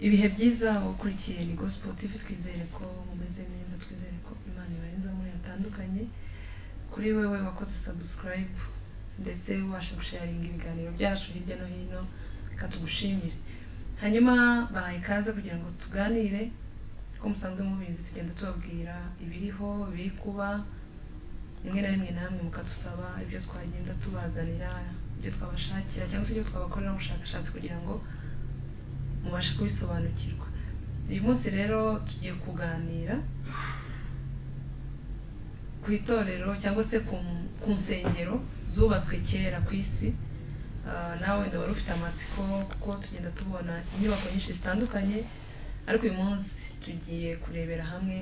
Ibihe byiza ukurikiye ni Gospel TV. Twizere ko mumeze neza, twizere ko Imana ibarinze muri hatandukanye. Kuri wewe wakoze subscribe ndetse ubasha gusharinga ibiganiro byacu hirya no hino, reka tugushimire. Hanyuma bahaye ikaze kugira ngo tuganire. Ko musanzwe mubizi, tugenda tubabwira ibiriho, ibiri kuba, rimwe na rimwe namwe mukadusaba ibyo twagenda tubazanira, ibyo twabashakira cyangwa se ibyo twabakorera ubushakashatsi kugira ngo mubashe kubisobanukirwa. Uyu munsi rero tugiye kuganira ku itorero cyangwa se ku nsengero zubatswe kera ku isi. Nawe wenda wari ufite amatsiko, kuko tugenda tubona inyubako nyinshi zitandukanye, ariko uyu munsi tugiye kurebera hamwe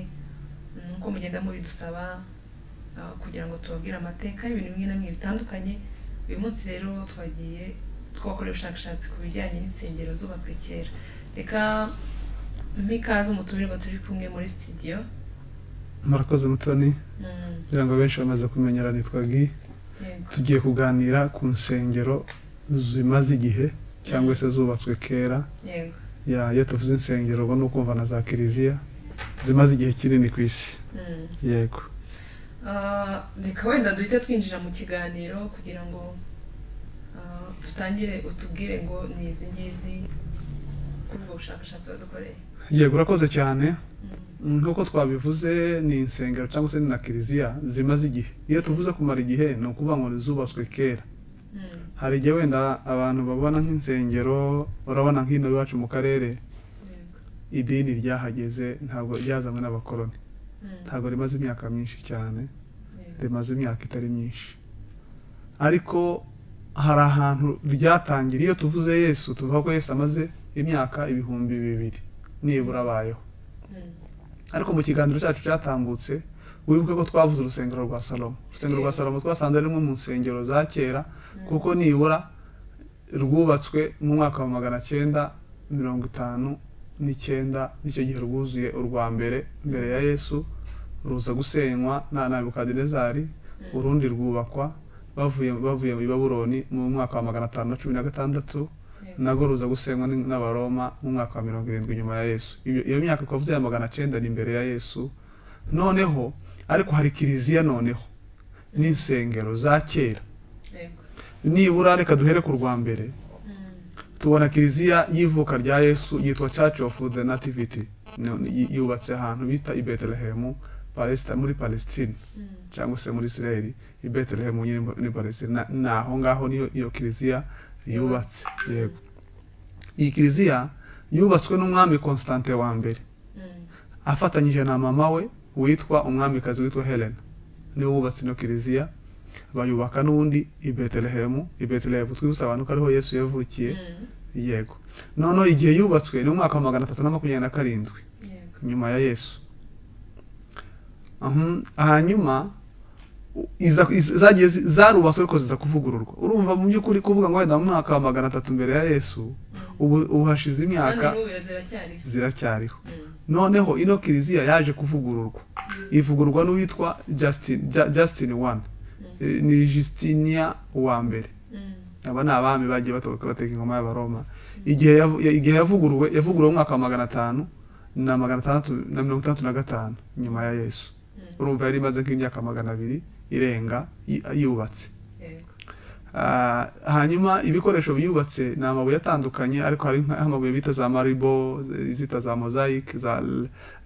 nk'uko mugenda mubidusaba, kugira ngo tubabwire amateka y'ibintu bimwe na bimwe bitandukanye. Uyu munsi rero twagiye twakorera ubushakashatsi ku bijyanye n'insengero zubatswe kera. Reka mpe ikaze umutumirwa turi kumwe muri studio. Murakoze, Mutoni. Kugira ngo benshi bamaze kumenyera, nitwa Guy. Tugiye kuganira ku nsengero zimaze igihe cyangwa se zubatswe kera. Ya, iyo tuvuze insengero ubwo ni ukumva na za kiliziya zimaze igihe kinini ku isi. Yego. Reka wenda duhite twinjira mu kiganiro kugira ngo dutangire, utubwire ngo ni izi ngizi kuri ubwo bushakashatsi wadukoreye. Yego, urakoze cyane. Nk'uko twabivuze, ni insengero cyangwa se ni na kiliziya zimaze igihe. Iyo tuvuze kumara igihe, ni ukuvuga ngo zubatswe kera. Hari igihe wenda abantu babona nk'insengero, urabona nk'ino iwacu mu karere, idini ryahageze ntabwo ryazanywe n'abakoloni. Ntabwo rimaze imyaka myinshi cyane, rimaze imyaka itari myinshi, ariko hari ahantu ryatangira. Iyo tuvuze Yesu, tuvuga ko Yesu amaze imyaka 2000 nibura abayeho. Ariko mu kiganiro cyacu cyatambutse, wibuke ko twavuze urusengero rwa Salomo. Urusengero rwa Salomo twasanze ari rumwe mu nsengero za kera, kuko nibura rwubatswe mu mwaka wa 959. Nicyo gihe rwuzuye urwa mbere mbere ya Yesu, ruza gusenywa na Nebukadinezari, urundi rwubakwa bavuye i Babuloni mu mwaka wa 516, narwo ruza gusenywa n'Abaroma mu mwaka wa 70 nyuma ya Yesu. Iyo myaka twavuze ya 900 ni imbere ya Yesu. Noneho ariko hari kiliziya noneho n'insengero za kera. Nibura reka duhere ku rwa mbere. Tubona kiliziya y'ivuka rya Yesu yitwa Church of the Nativity. Yubatse ahantu bita i Bethlehem, Palestina, muri Palestine cyangwa se muri Israel. I Bethlehem nyine muri Palestine, ni aho ngaho niyo iyo kiliziya yubatse. Yego, iyi kiliziya yubatswe n'umwami Constantin wa mbere afatanyije na mama we witwa umwamikazi witwa Helena. Niwe wubatse ino kiliziya, bayubaka n'ubundi i Bethlehem. I Bethlehem twibutsa abantu ko ariho Yesu yavukiye. Yego, noneho igihe yubatswe ni mu mwaka wa 327 nyuma ya Yesu. Hanyuma zagiye zarubatswe ariko ziza kuvugururwa. Urumva mu by'ukuri kuvuga ngo wenda mu mwaka wa 300 mbere ya Yesu, ubu hashize imyaka Kandi n'ubu ziracyariho. Ziracyariho. Noneho ino kiliziya yaje kuvugururwa, ivugururwa n'uwitwa Justin one. Ni Justinia wa mbere. Aba ni abami bagiye batoka bateka ingoma y'Abaroma. Igihe yavuguruwe mu mwaka wa 500 na 665 nyuma ya Yesu. Urumva yari imaze nk'imyaka 200 irenga yubatse. Hanyuma ibikoresho biyubatse ni amabuye atandukanye, ariko hari nk'amabuye bita za marble, izita za mosaic, za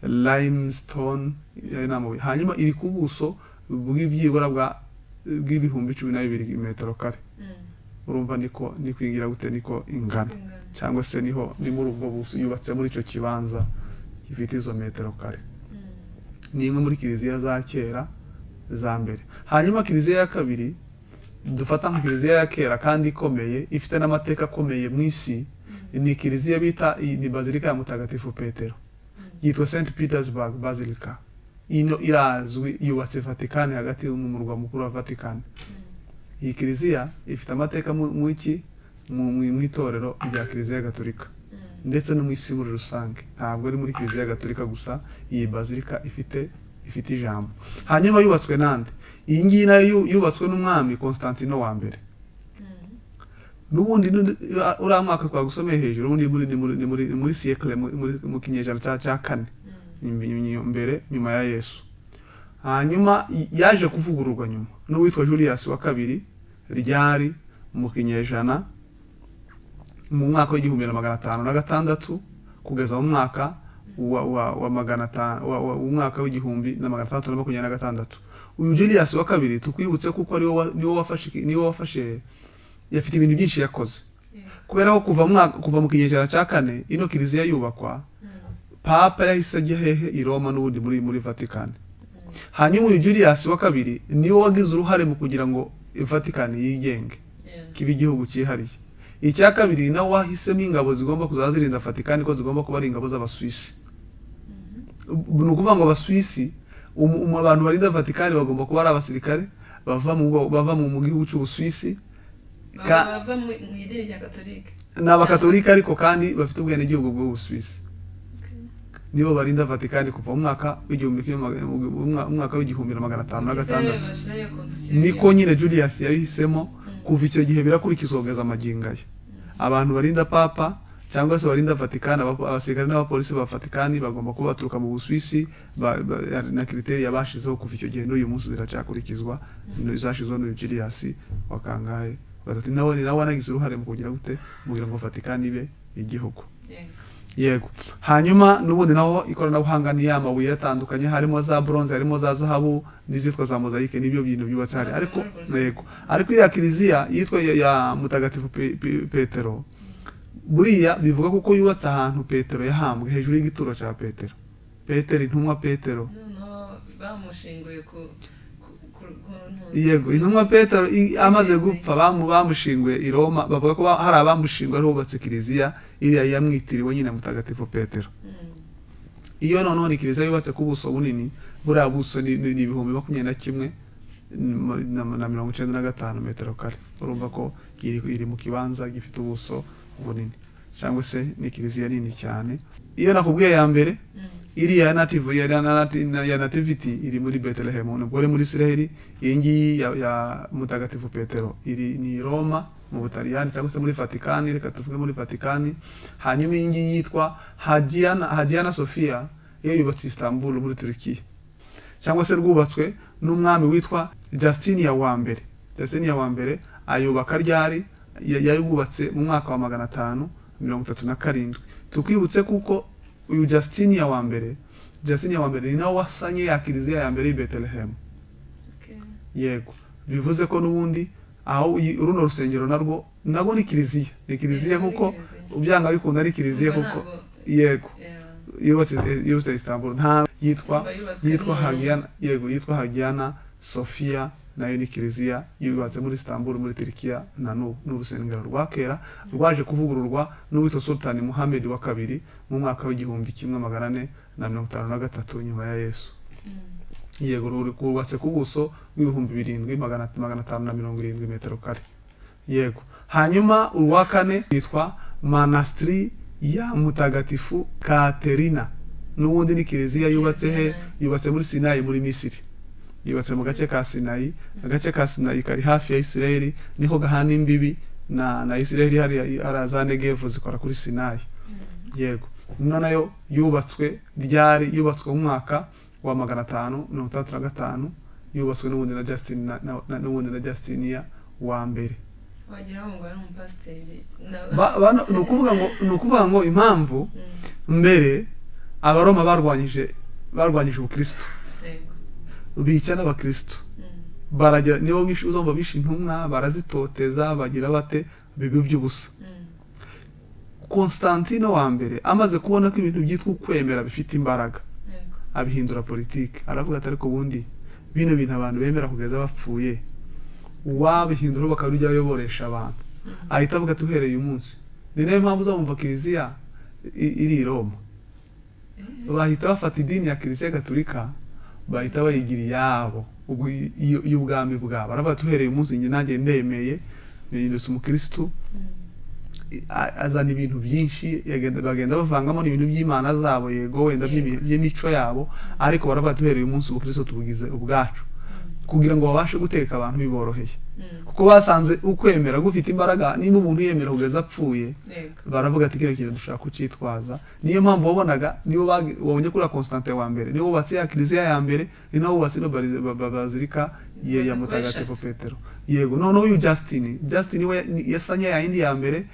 limestone, ayo ni amabuye. Hanyuma iri ku buso bw'ibyibura bw'12,000 metero kare. Urumva niko niko igira gute, niko ingana. Ingana. Cyangwa se niho ni muri ubwo buso yubatse, muri icyo kibanza gifite izo metero kare. Ni imwe muri kiliziya za kera za mbere. Hanyuma kiliziya ya kabiri dufata nka kiliziya ya kera kandi ikomeye, ifite n'amateka akomeye mu isi, ni kiliziya bita, ni Bazilika ya Mutagatifu Petero, yitwa St Petersburg Basilica. Ino irazwi, yubatse Vatikani hagati, mu murwa mukuru wa Vatikani. Iyi kiliziya ifite amateka mu iki mu itorero rya Kiliziya Gatolika ndetse no mu isi muri rusange. Ntabwo ari muri Kiliziya Gatolika gusa iyi bazilika ifite ijambo. Hanyuma yubatswe nande? Iyi ngiyi nayo yubatswe n'umwami Constantino wa mbere. N'ubundi uriya mwaka twagusomeye hejuru, ubundi ni muri siècle, mu kinyejana cya kane mbere nyuma ya Yesu. Hanyuma yaje kuvugururwa nyuma n'uwitwa Julius wa kabiri, ryari mu kinyejana, mu mwaka w'1506 kugeza mu mwaka wa 500 wa umwaka w'1626. Uyu Julius wa kabiri, tukwibutse kuko ariwe niwe wafashe, yafite ibintu byinshi yakoze, kubera ko kuva mu kinyejana cya kane ino kiliziya yubakwa, Papa yahise ajya hehe? I Roma, n'ubundi muri Vatican. Hanyuma uyu Julius wa kabiri niwe wagize uruhare mu kugira ngo Vatican yigenge, kibe igihugu cyihariye. Icya kabiri, nawe wahisemo ingabo zigomba kuzaza zirinda Vatican, ko zigomba kuba ari ingabo z'Abaswisi. Ni ukuvuga ngo Abaswisi, abantu barinda Vatican bagomba kuba ari abasirikare bava mu gihugu cy'Ubuswisi. Bava mu idini rya Katolike. Ni Abakatolika, ariko kandi bafite ubwenegihugu bw'Ubuswisi. Nibo barinda Vatican kuva mu mwaka w'igihumbi kimwe maga- mu mwaka w'1506. Bashyiraho iyo condition. Niko nyine Julius yabihisemo. Kuva icyo gihe birakurikizwa kugeza amagingo aya. Abantu barinda Papa cyangwa se barinda Vatican, abasirikare n'abapolisi ba Vatican, bagomba kuba baturuka mu Busuwisi, na critères bashizeho kuva icyo gihe n'uyu munsi ziracyakurikizwa, zashyizweho n'uyu Julius wa kangahe? Gatatu. Nawe ni nawe wanagize uruhare mu kugira gute? Mu kugira ngo Vatican ibe igihugu. Yego. Hanyuma n'ubundi naho ikoranabuhanga ni ya mabuye atandukanye, harimo za bronze, harimo za zahabu n'izitwa za mosaïque, nibyo bintu byubatse hari. Ariko yego, ariko iriya kiliziya yitwa ya Mutagatifu Petero, buriya bivuga kuko yubatse ahantu Petero yahambwe, hejuru y'igituro cya Petero, Petero intumwa Petero. Noneho bamushinguye ku Yego, intumwa Petero amaze gupfa bamushinguye i Roma. Bavuga ko hari abamushinguye, ariho hubatse kiliziya iriya yamwitiriwe nyine, Mutagatifu Petero. Iyo noneho ni kiliziya yubatse ku buso bunini. Buriya buso ni 21,095 metero kare. Urumva ko iri mu kibanza gifite ubuso bunini, cyangwa se ni kiliziya nini cyane. Iyo nakubwiye ya mbere, iriya ya Nativity iri muri Bethlehem, nubwo iri muri Israel. Iyi ngiyi ya Mutagatifu Petero iri ni Roma mu Butaliyani, cyangwa se muri Vatican, reka tuvuge muri Vatican. Hanyuma iyi ngiyi yitwa Hagiana Sophia, iyo yubatse Istanbul muri Turkiya, cyangwa se rwubatswe n'umwami witwa Justinia wa mbere. Justinia wa mbere ayubaka ryari? Yari wubatse mu mwaka wa 537. Tukwibutse kuko uyu Justinia wa mbere, Justinia wa mbere ni nawe wasanye ya kiliziya ya mbere y'i Bethlehem. Yego, bivuze ko n'ubundi aho runo rusengero narwo ni kiliziya, ni kiliziya, kuko byanga bikunda ari kiliziya, kuko yego yubatse Istanbul, nta yitwa Hagiana, yego, yitwa Hagiana Sophia, nayo ni kiliziya yubatse muri Istanbul muri Turkiya. Na n'ubu ni urusengero rwa kera, rwaje kuvugururwa n'uwitwa Sultan Muhammad wa kabiri mu mwaka w'1453 nyuma ya Yesu. Yego, rwubatse ku buso bw'ibihumbi 7 570 metero kare. Yego. Hanyuma urwa kane yitwa Monastiri ya Mutagatifu Katerina, n'ubundi ni kiliziya yubatse he? Yubatse muri Sinayi muri Misiri, yubatse mu gace ka Sinayi. Agace ka Sinayi kari hafi ya Isiraheli, niho gahana imbibi na Isiraheli. Hariya hariya za Negevu zikora kuri Sinayi. Yego, ino nayo yubatswe ryari? Yubatswe mu mwaka wa 565, yubatswe n'ubundi na Justin n'ubundi na Justinia wa mbere. Wagira ngo ari umupasiteri. Ni ukuvuga ngo impamvu mbere Abaroma barwanyije ubukristo, bica n'abakristo, baragira nibo bishe, uzumva bishe intumwa, barazitoteza, bagira bate, bibi by'ubusa. Constantino wa mbere amaze kubona ko ibintu byitwa ukwemera bifite imbaraga, abihindura politiki. Aravuga ati: "Ariko ubundi bino bintu abantu bemera kugeza bapfuye, wabihindura bakabijya bayoboresha abantu?" Ahita avuga ati: "Uhereye uyu munsi." Ni nayo mpamvu uzamumva kiliziya iri i Roma, bahita bafata idini ya Kiliziya Gatolika, bahita bayigira iyabo, ubwo iy'ubwami bwabo. Aravuga ati: "Uhereye uyu munsi njye nanjye ndemeye, bihindutse umukristu." Azana ibintu byinshi, bagenda bavangamo n'ibintu by'imana zabo, yego, wenda by'imico yabo, ariko baravuga ati: "Uhereye uyu munsi ubukristo tubugize ubwacu," kugira ngo babashe guteka abantu biboroheye. Kuko basanze ukwemera gufite imbaraga, niba umuntu yemera kugeza apfuye, baravuga ati kiriya kintu dushaka kucyitwaza. Niyo mpamvu wabonaga niyo wabonye kuri Constantin wa mbere, niwe wubatse ya kiliziya ya mbere, ni nawe wubatse ino bazilika ya Mutagatifu Petero. Yego, noneho uyu Justin we yasanye ya yindi ya mbere,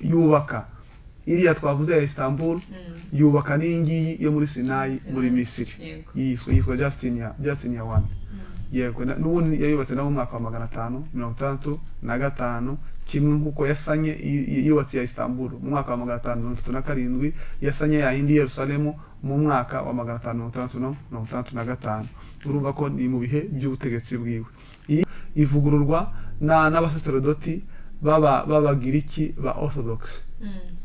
yubaka iriya twavuze ya Istanbul, yubaka n'iyi ngiyi yo muri Sinayi muri Misiri, yitwa Justin ya 1. Yego, n'ubundi yayubatse nawe mu mwaka wa 565, kimwe nk'uko yasanye yubatse ya Istanbul mu mwaka wa 537, yasanye ya yindi Yerusalemu mu mwaka wa 565. Urumva ko ni mu bihe by'ubutegetsi bwiwe. Iyi ivugururwa n'abasaserodoti b'Abagiriki ba Orthodox,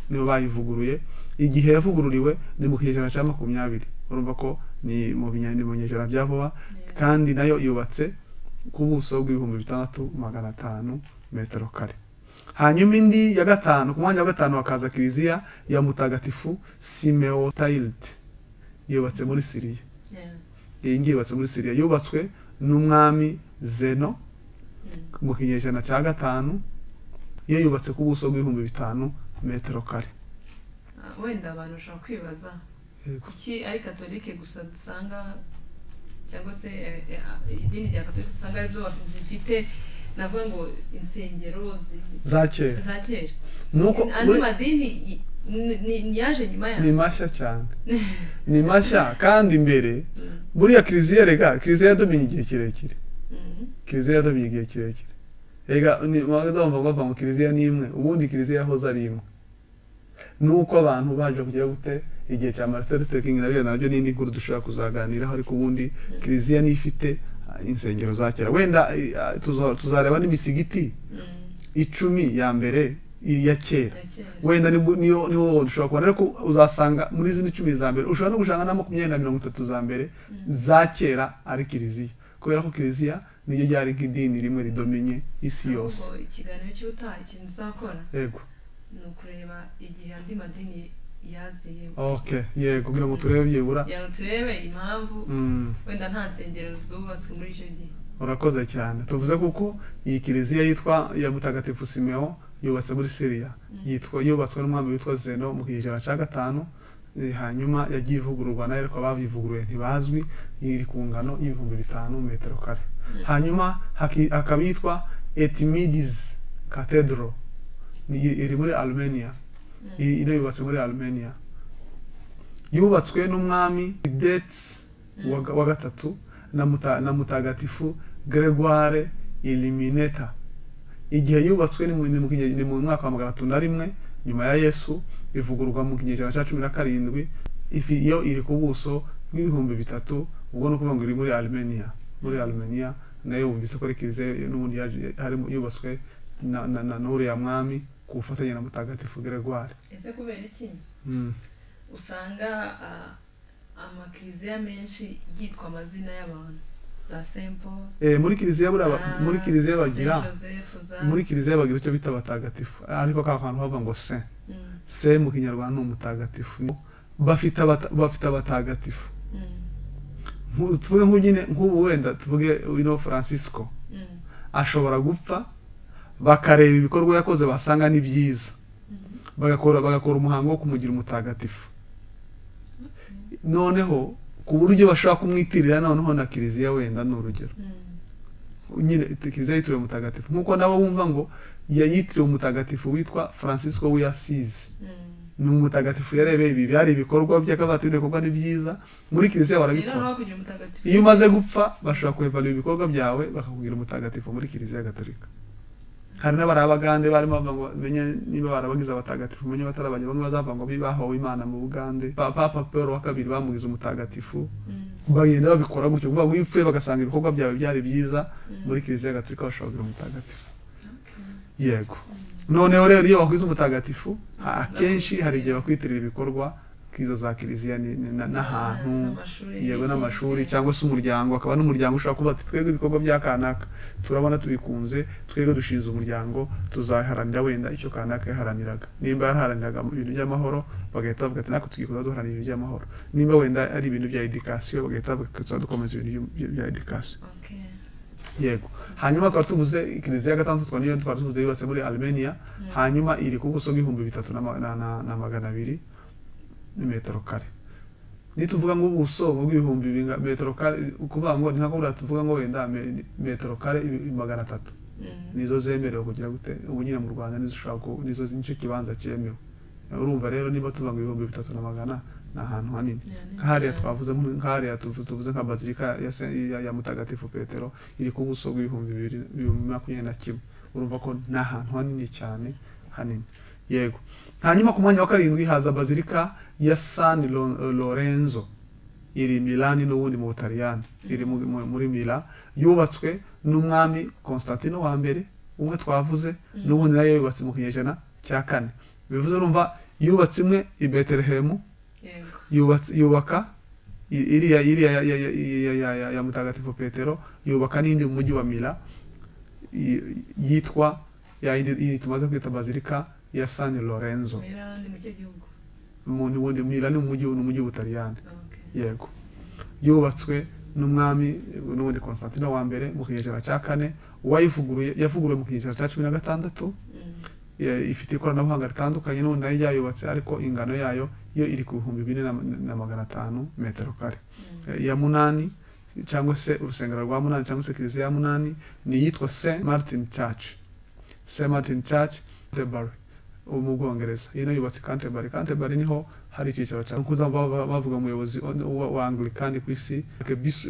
nibo bayivuguruye. Igihe yavugururiwe ni mu kinyejana cya 20, urumva ko ni mu binyejana bya vuba. Kandi nayo yubatse ku buso bw'6500 metero kare. Hanyuma indi ya gatanu, ku mwanya wa gatanu hakaza kiliziya ya Mutagatifu Simeo Tilde, yubatse muri Siriya. Iyi ngiyi yubatse muri Siriya, yubatswe n'umwami Zeno mu kinyejana cya 5. Iyo yubatse ku buso bw'5000 metero kare. Wenda abantu bashobora kwibaza kuki ari katolike gusa dusanga, cyangwa se idini rya katolike usanga aribyo zifite, navuga ngo insengero za kera. Nuko andi madini yaje nyuma ya ni mashya cyane, ni mashya. Kandi mbere buriya kiliziya, rega kiliziya yadominye igihe kirekire, kiliziya yadominye igihe kirekire. Rega ndumva ngo kiliziya ni imwe, ubundi kiliziya yahoze ari imwe. Nuko abantu baje kugira gute igihe cya Martin Luther King, nabyo nabyo n'indi nkuru dushobora kuzaganiraho. Ariko ubundi kiliziya ni ifite insengero za kera. Wenda tuzareba n'imisigiti 10 ya mbere ya kera, wenda niho dushobora kubona. Ariko uzasanga muri zindi 10 za mbere, ushobora no gushanga na 20 na 30 za mbere za kera ari kiliziya, kubera ko kiliziya niyo ryari nk'idini rimwe ridominye isi yose. Ikiganiro cy'ubutaha ikintu uzakora, yego, ni ukureba igihe andi madini yaziye. Okay, yego, kugira ngo turebe byibura, turebe impamvu wenda nta nsengero zubatswe muri icyo gihe. Urakoze cyane. Tuvuze kuko iyi kiliziya yitwa ya Mutagatifu Simeo yubatse muri Syria, yitwa yubatswe n'umwami witwa Zeno mu kinyejana cya 5. Hanyuma yagiye ivugururwa nayo, ariko ababivuguruye ntibazwi. Iri ku ngano y'5000 metero kare. Hanyuma hakaba yitwa Etimides Cathedral, iri muri Armenia. Ino yubatse muri Armenia, yubatswe n'umwami Dets wa 3 na Mutagatifu Gregoire Illuminata. Igihe yubatswe ni mu mwaka wa 301 nyuma ya Yesu, ivugururwa mu kinyejana cya 17. Iyo iri ku buso bw'3000, ubwo ni ukuvuga ngo iri muri Armenia. Muri Armenia nayo wumvise ko ari kiliziya n'ubundi harimo yubatswe na n'uriya mwami ku bufatanye na Mutagatifu Gregoire. Ese kubera iki usanga amakiliziya menshi yitwa amazina y'abantu, za Saint Paul? Muri kiliziya muri kiliziya bagira, muri kiliziya bagira icyo bita abatagatifu, ariko ka kantu bavuga ngo saint. Saint mu kinyarwanda ni umutagatifu. Bafite abatagatifu. Tuvuge nk'unyine nk'ubu wenda tuvuge ino Francisco ashobora gupfa, bakareba ibikorwa yakoze basanga ni byiza, bagakora umuhango wo kumugira umutagatifu. Noneho ku buryo bashobora kumwitirira noneho na kiliziya, wenda ni urugero nyine kiliziya yitiriwe umutagatifu, nkuko nabo bumva ngo yayitiriwe umutagatifu witwa Francisco w'Assisi, ni umutagatifu yarebeye ibi byari ibikorwa by'akabati, ibikorwa ni byiza muri kiliziya barabikora. Iyo umaze gupfa bashobora kuevaluate ibikorwa byawe bakakugira umutagatifu muri kiliziya gatolika. Hari n'abari abagande barimo bavuga ngo menye niba barabagize abatagatifu, menye batarabajya, bamwe bazavuga ngo bibahowe Imana mu Bugande. Papa Paul wa 2 bamugize umutagatifu. Bagenda babikora gutyo, kuvuga ngo iyo upfuye bagasanga ibikorwa byawe byari byiza, muri kiliziya gatolika bashobora kugira umutagatifu. Yego. Noneho rero iyo bakwize umutagatifu, akenshi hari igihe bakwitirira ibikorwa nk'izo za kiliziya n'ahantu, yego, n'amashuri cyangwa se umuryango. Akaba n'umuryango ushobora kuba ati twebwe ibikorwa bya kanaka turabona tubikunze, twebwe dushinze umuryango tuzaharanira wenda icyo kanaka yaharaniraga. Nimba yaraharaniraga ibintu by'amahoro, bagahita bavuga ati natwe tugiye kuza duharanira ibintu by'amahoro. Nimba wenda ari ibintu bya education, bagahita bavuga ati tuzadukomeza ibintu bya education. Yego, hanyuma twari tuvuze kiliziya ya gatandatu, twari niyo twari tuvuze yubatse muri Armenia. Hanyuma iri ku buso bw'ibihumbi bitatu na 200 metero kare. Nituvuga ngo ubuso bw'ibihumbi metero kare, ukuvuga ngo ni nka kuriya tuvuga ngo wenda metero kare 300 nizo zemerewe kugira gute. Ubu nyine mu Rwanda nizo ushobora nizo nicyo kibanza cyemewe. Urumva rero niba tuvuga ngo 3100, ni ahantu hanini. Nk'ahariya twavuze, nk'ahariya tuvuze nka bazilika ya Mutagatifu Petero iri ku buso bw'ibihumbi bibiri, 21,000. Urumva ko ni ahantu hanini cyane, hanini. Yego, hanyuma ku mwanya wa karindwi haza bazilika ya San Lorenzo, iri Milani n'ubundi mu Butaliyani, iri muri Mila, yubatswe n'umwami Constantino wa mbere, umwe twavuze, n'ubundi nayo yubatse mu kinyejana cya kane. Bivuze urumva yubatse imwe i Betelehemu, yubatse, yubaka iriya ya Mutagatifu Petero, yubaka n'indi mu mujyi wa Mila yitwa ya yindi iyi tumaze kwita bazilika ya San Lorenzo. Milan ni mu kihe gihugu? Mu wundi Mila ni umujyi w'Ubutaliyani. Okay. Yego, yubatswe n'umwami n'ubundi Constantino wa mbere mu kinyejana cya kane. Uwayivuguruye, yavuguruwe mu kinyejana cya 16. Ifite ikoranabuhanga ritandukanye, n'ubundi nayo yayubatse, ariko ingano yayo yo iri ku 4500 metero kare. Iya munani, cyangwa se urusengero rwa munani, cyangwa se kiliziya ya munani, ni iyitwa St Martin Church, St Martin Church, Canterbury ubu mu Bwongereza. Iyi nayo yubatse Canterbury. Canterbury niho hari icyicaro cya nkuza bavuga umuyobozi wa Anglican ku isi,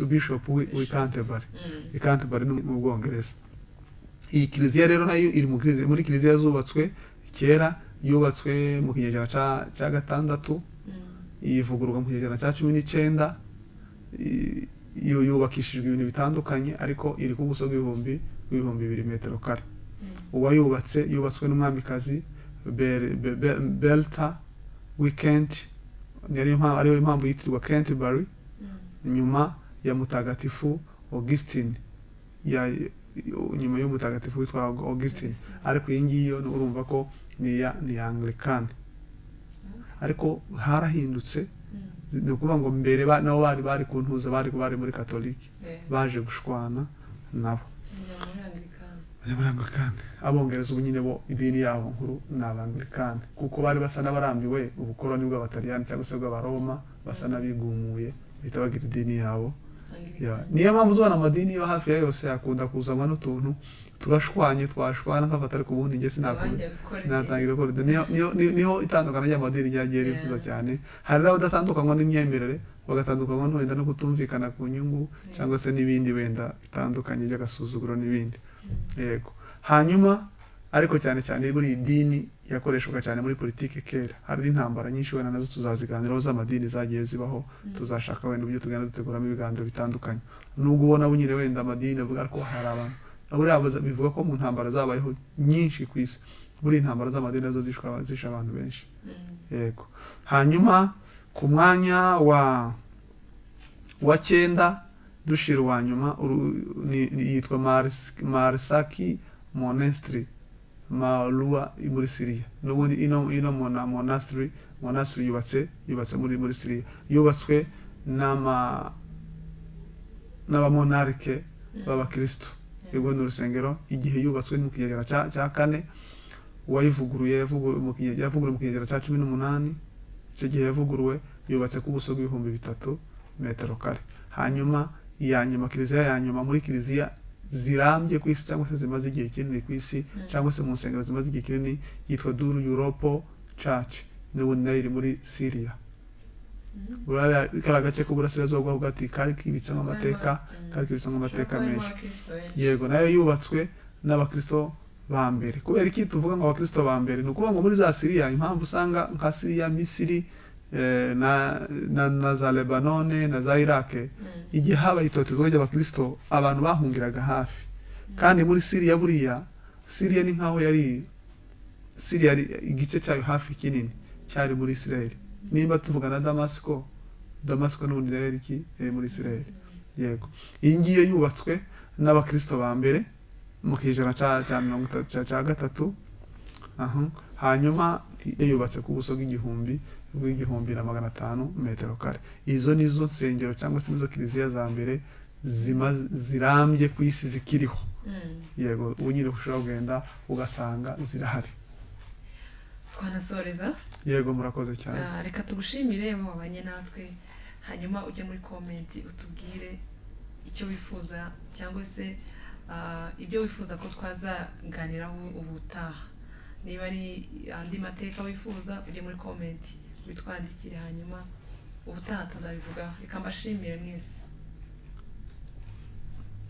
Bishop wi Canterbury. I Canterbury ni mu Bwongereza. Iyi kiliziya rero nayo iri muri kiliziya zubatswe kera, yubatswe mu kinyejana cya gatandatu, ivugururwa mu kinyejana cya 19. Yubakishijwe ibintu bitandukanye, ariko iri ku buso bw'ibihumbi 2 metero kare. Uwayubatse, yubatswe n'umwamikazi Bertha w'i Kent, ariyo mpamvu yitirirwa Canterbury, nyuma ya Mutagatifu Augustine, ya nyuma y'umutagatifu witwa Augustine. Ariko iyi ngiyi yo urumva ko ni iya Anglican, ariko harahindutse. Ni ukuvuga ngo mbere nabo bari ku ntuza, bari muri Katolike, baje gushwana nabo Njya muri Anglican. Bajya muri Anglican. Abongereza ubu nyine bo idini yabo nkuru ni Abangilikani, kuko bari basa n'abarambiwe ubukoloni bw'Abataliyani cyangwa se bw'Abaroma, basa n'abigumuye, bahita bagira idini yabo. Anglican. Niyo mpamvu uzabona amadini yo hafi ya yose akunda kuzanwa n'utuntu turashwanye, twashwana nkafata, ariko ubundi njye Abangiye gukora sinatangira gukora idini. Niho itandukana ry'amadini ryagiye rivuza cyane. Hari n'abadatandukanywa n'imyemerere, bagatandukanywa wenda no kutumvikana ku nyungu, cyangwa se n'ibindi wenda bitandukanye by'agasuzuguro n'ibindi. Yego, hanyuma ariko cyane cyane buri idini yakoreshwaga cyane muri politiki kera. Hari n'intambara nyinshi, wenda nazo tuzaziganiraho, z'amadini zagiye zibaho. Tuzashaka wenda uburyo tugenda duteguramo ibiganiro bitandukanye, nubwo ubona nyine wenda amadini avuga, ariko hari abantu buriya bivuga ko mu ntambara zabayeho nyinshi ku isi, buriya intambara z'amadini nazo zishe abantu benshi. Yego, hanyuma ku mwanya wa cyenda, dushira uwa nyuma, yitwa Marsaki Monastery Malua muri Syria. N'ubundi ino monastery yubatse muri Syria, yubatswe n'abamonarike b'abakristo. Urwo ni urusengero, igihe yubatswe ni mu kinyejana cya kane. Uwayivuguruye yavuguruwe mu kinyejana cya 18. Icyo gihe yavuguruwe, yubatse ku buso bw'ibihumbi 3 metero kare. Hanyuma iya nyuma, kiliziya ya nyuma muri kiliziya zirambye ku isi, cyangwa se zimaze igihe kinini ku isi, cyangwa se mu nsengero zimaze igihe kinini, yitwa Duru Europo Church, n'ubundi nayo iri muri Syria. Buriya kariya gace k'uburasirazuba bwo hagati kari kibitsemo amateka menshi. Yego, nayo yubatswe n'abakristo ba mbere. Kubera iki tuvuga ngo abakristo ba mbere? Ni ukuvuga ngo muri za Siriya, impamvu usanga nka Siriya, Misiri, na za Lebanone na za Irake, igihe habaye itotezwa ry'abakristo, abantu bahungiraga hafi. Kandi muri Siriya, buriya Siriya ni nkaho yari Siriya igice cyayo hafi kinini cyari muri Israel. Nimba tuvuga na Damasiko, Damasiko n'ubundi nayo yari iki? Yari muri Israel. Yego, iyi ngiyo yubatswe n'abakristo ba mbere mu kinyejana cya 30 cya gatatu. Aha. Hanyuma yubatse ku buso bw'igihumbi na 500 metero kare. Izo nizo nsengero cyangwa se nizo kiliziya za mbere. zirambye ku isi zikiriho. Yego, ubu nyine ushobora kugenda ugasanga zirahari. Twanasoreza. Yego, murakoze cyane. Reka tugushimire wowe wabanye natwe, hanyuma ujye muri comment utubwire icyo wifuza cyangwa se ibyo wifuza ko twazaganiraho ubutaha. Niba ari andi mateka wifuza, ujye muri comment witwandikire, hanyuma ubutaha tuzabivugaho. Reka mbashimire mwese.